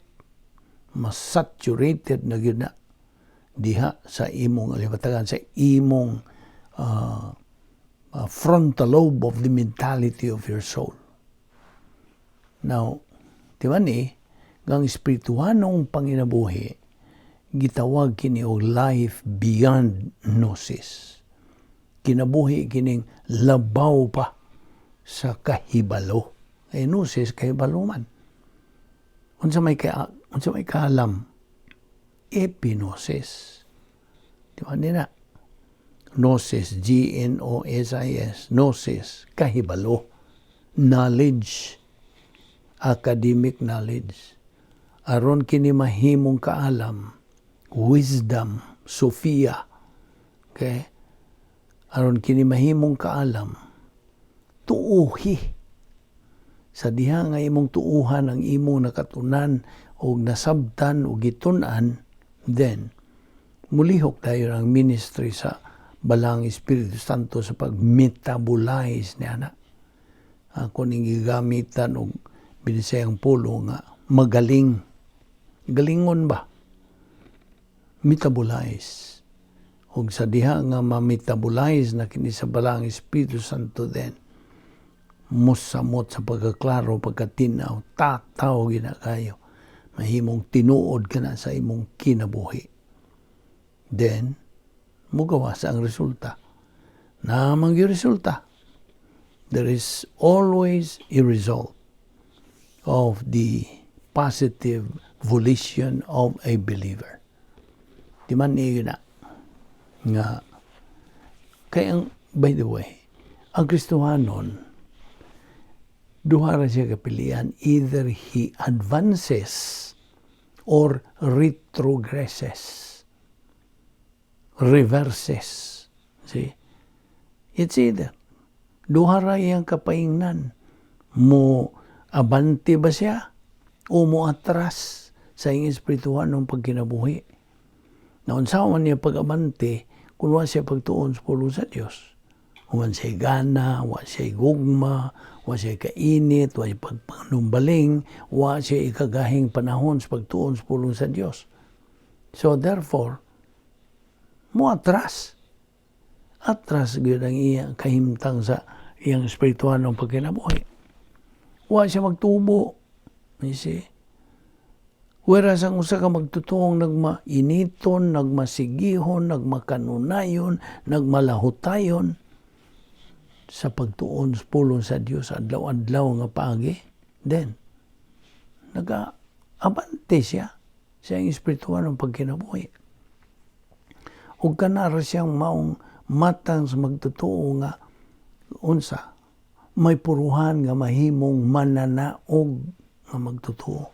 masaturated na gyud na diha sa imong alibatagan, sa imong frontal lobe of the mentality of your soul. Now, di ba ni, ang espirituhanong panginabuhi, gitawag kini og life beyond gnosis. Kinabuhi kining labaw pa sa kahibalo. Eh, gnosis, kahibalo man. Unsa may kaalam? Epignosis. Di ba nina? Gnosis, Gnosis, gnosis, kahibalo, knowledge, academic knowledge. Aron kini mahimong kaalam, wisdom, Sophia. Okay? Aron kini mahimong kaalam, tuuhi. Sa diha nga imong tuuhan ang imong nakatunan o nasabtan o gitun-an, then mulihok dayon ang ministry sa Balaang Espiritu Santo sa pag-metabolize niya na. Ako ning gigamitan og binisayang pulong nga magaling. Galingon ba? Metabolize. Og sa diha nga ma-metabolize na kini sa Balaang Espiritu Santo, then musamot sa pagkaklaro, pagkatinaw, tataw gina kayo. Mahimong tinuod ka na sa imong kinabuhi. Then, mugawas ang resulta. Namang yung resulta. There is always a result of the positive volition of a believer. Di man niyo na nga kay ang, by the way, ang Kristohanon, duha ra siya kapilian: either he advances or retrogresses, reverses. See, it's either duha ra iyang kapaingnan: mo abante ba siya o mo atras sa iyang espirituhanong pagkinabuhi. Na unsa man niya pag-abante kung wa siya pagtuon sa pulong sa Dios? Wa siya gana, wa siya gugma, wa siya kainit, wa siya pagpanumbaling, wa siya ikagahing panahon sa pagtuon sa pulong sa Dios. So therefore, mo atras. Atras gyud ang iyang kahimtang sa iyang espirituhanong pagkinabuhi. Wa siya magtubo. You see? Whereas ang usa ka magtutuong nagmainiton, nagmasigihon, nagmakanunayon, nagmalahutayon sa pagtuon sa pulong sa Dios adlaw-adlaw nga paagi, then naga-abante siya sa iyang espirituhanong pagkinabuhi. Ug kanara siyang maong matang sa magtotoo nga unsa may puruhan nga mahimong mananaog nga magtotoo.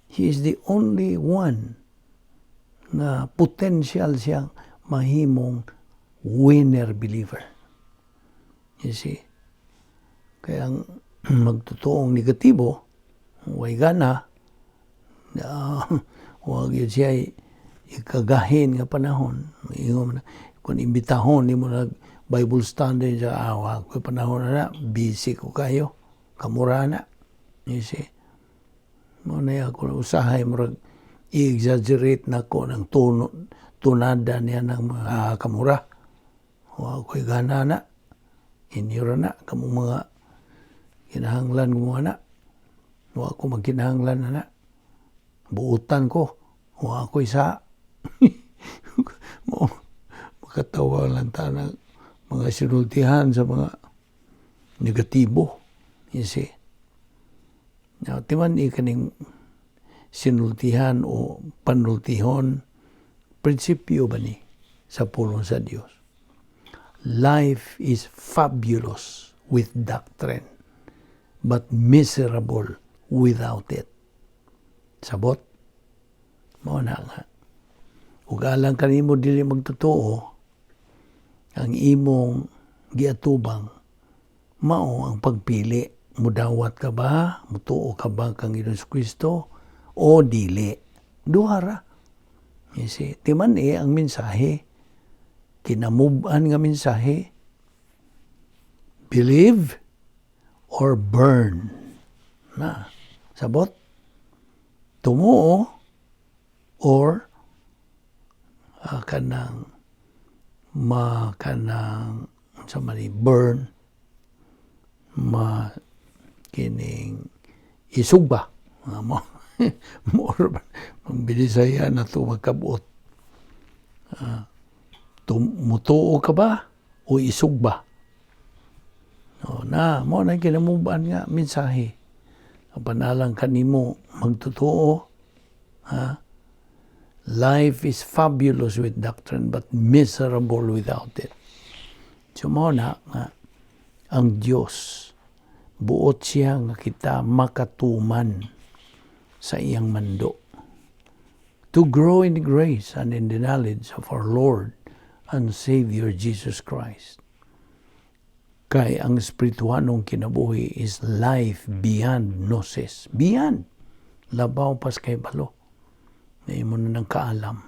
He is the only one nga potential siyang mahimong winner believer. You see? Kaya ang magtotoong negatibo, way gana, wag yun siya ikagahin nga panahon. Ingon na, kung imbitahon nimo nag Bible study siya, ah, wag ko panahon na, busy ko kayo, kamura na. You see? Mo na ako usahay murag i-exaggerate na ko ng tono, tunada niya ng mga kamura. Wa ko'y gana na. Inyo ra na, kamong mga kinahanglan mo na. Wa ko magkinahanglan na na. Buutan ko. Wa ko'y sa. Mo, makatawa lang ta ng mga sinultihan sa mga negatibo. You see? Now, timan ikaning sinultihan o panultihon, prinsipyo ba ni sa pulong sa Dios? Life is fabulous with doctrine, but miserable without it. Sabot? Mao na nga. Ug alang kanimo dili magtotoo, ang imong giatubang mao ang pagpili. Mudawat ka ba? Mutuo ka ba kang Ginoong Kristo? O dili? Duha ra. You see, timan eh ang mensahe. Kinamub-an nga mensahe. Believe or burn. Na, sabot? Tumuo or kanang ma kanang sa man burn, ma kining isugba mo more mangbinisaya na to magkabot. Mutuo ka ba o isugba? No, na mo na kinamub-an nga mensahe. Ang panalang kanimo magtotoo, ha? Life is fabulous with doctrine but miserable without it. So mao na nga ang Dios buot siya nga kita makatuman sa iyang mando. To grow in grace and in the knowledge of our Lord and Savior Jesus Christ. Kay ang espirituhanong kinabuhi is life beyond gnosis. Beyond. Labaw pas kahibalo. Na imo na ng kaalam.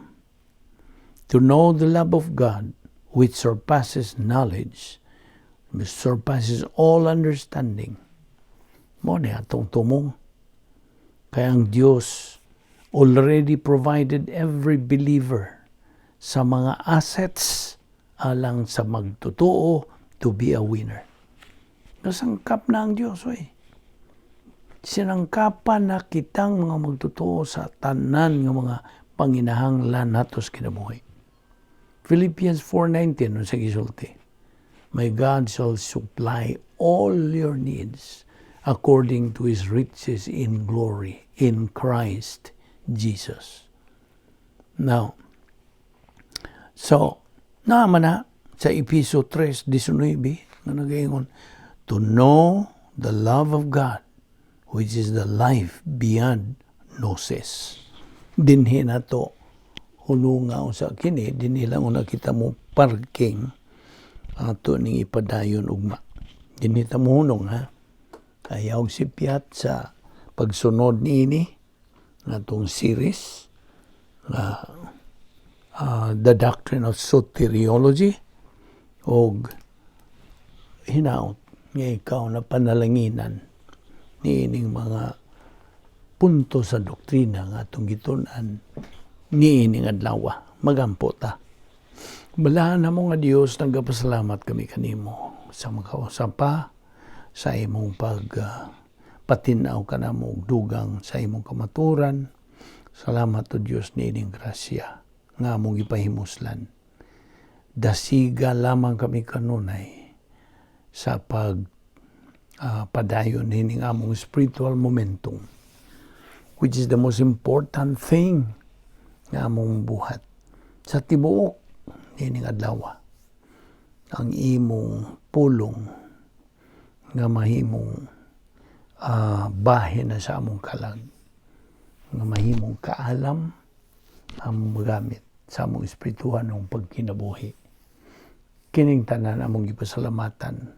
To know the love of God which surpasses knowledge, which surpasses all understanding. Mao ni atong tumong. Kaya ang Diyos already provided every believer sa mga assets alang sa magtotoo to be a winner. Nasangkap na ang Diyos, oy. Sinangkapan na kitang mga magtotoo sa tanan nga mga panginahanglan nato sa kinabuhi. Philippians 4:19, unsa gisulti? "My God shall supply all your needs according to His riches in glory in Christ Jesus." Now, so, naman na sa Episo 3:19 nga nagaingon, "To know the love of God, which is the life beyond gnosis." Dinhi na to hununga sa kini, dinhi lang una kita mo parking, ato ning ipadayon ugma. Dinhi ta mo hunong, ha. Ayaw sipyat sa pagsunod niini atong series nga The Doctrine of Soteriology, og hinaot nga ikaw na panalanginan niining mga punto sa doktrina nga atong gitun-an niining adlaw. Magampo ta. Balaan namo nga Dios, nagapasalamat kami kanimo sa makausap pa sa imong pag patinaw kanamo og dugang sa imong kamaturan. Salamat o Dios niining grasya nga among gipahimuslan. Dasiga lamang kami kanunay sa pag padayon nining among spiritual momentum, which is the most important thing nga among buhat sa tibuok nining adlaw, ang imong pulong nga mahimong bahin na sa among kalag, nga mahimong kaalam ang magamit sa among espirituhanong pagkinabuhi. Kining tanan among gipasalamatan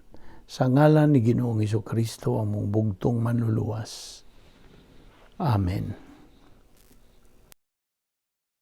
sa ngalan ni Ginoong Kristo, among bugtong Manluluwas. Amen.